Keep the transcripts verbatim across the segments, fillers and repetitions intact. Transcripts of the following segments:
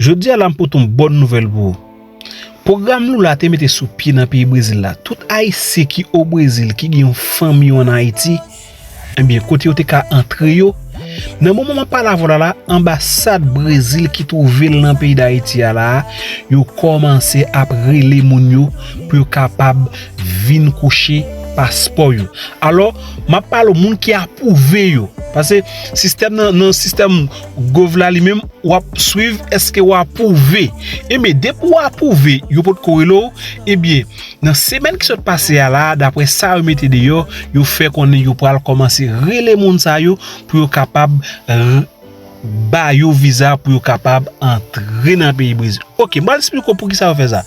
Jodi a la, m pote yon bòn nouvèl pou ou. Pwogram Lula te mete sou pye nan peyi Brezil la, tout Ayisyen ki o Brezil, ki gen yon fanmi yo ann Ayiti, ebyen, kote yo te ka antre yo. Nan moman m ap pale avè w la la, anbasad Brezil ki twouve l nan peyi Dayiti a la, yo kòmanse ap rele moun yo pou yo kapab vin kouche paspò yo. Alò, m ap pale w moun ki apwouve yo. Paske sistèm nan, nan sistèm Gov la li menm, w ap swiv èske w apwouve. Ebyen, depi w apwouve, yo potko rele w, ebyen, nan semèn ki sot pase a la, daprè sa yo mete deyò, yo fè konnen yo pral kòmanse rele moun sa yo pou yo kapab r- ba yo viza pou yo kapab antre nan peyi Brezil. Oke, m pral esplike w poukisa yo fè sa.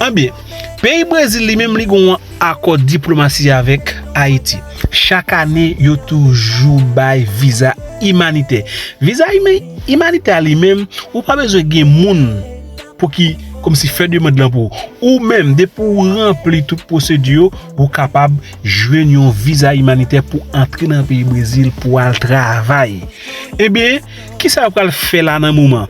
Anbyen, peyi Brezil li menm li gen yon akò diplomasi avèk Ayiti. Chak ane, yo toujou bay viza imanitè. Viza ima- imanitè a li menm, ou pa bezwen gen moun pou ki kòmsi fè demann lan pou ou. Ou menm, depi w ranpli tout pwosedi yo, ou kapab jwenn yon viza imanitè pou antre nan peyi Brezil pou al travay. Ebyen, kisa yo pral fè la nan moman?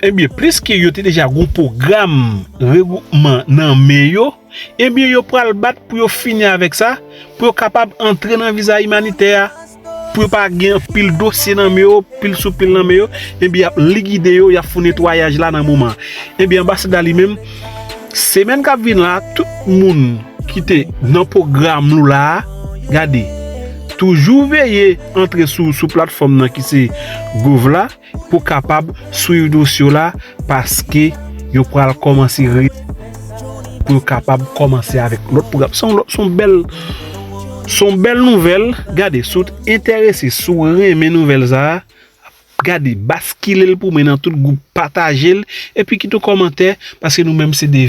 Ebyen, pliske yo te deja gon pwogram regwoupman nan men yo, ebyen, yo pral bat pou yo fini avèk sa, pou yo kapab antre nan viza imanitè a, pou yo pa gen anpil dosye nan men yo, pil sou pil nan men yo, ebyen, y ap likide yo, y ap fè netwayaj la nan moman. Ebyen, anbasad la li menm, semèn k ap vin la, tout moun ki te nan pwogram nou la a, gade, toujou veye antre sou, sou platfòm nan ki se Gov la, pou kapab swiv dosye w la, paske yo pral kòmanse re- pou yo kapab kòmanse avèk lòt pwogram. Se yon lòt, se yon bèl, se yon bèl nouvèl. Gade, si w enterese, si w renmen nouvèl sa a, gade, baskile l pou mwen nan tout gwoup, pataje l, epi kite yon kòmantè, paske nou menm se de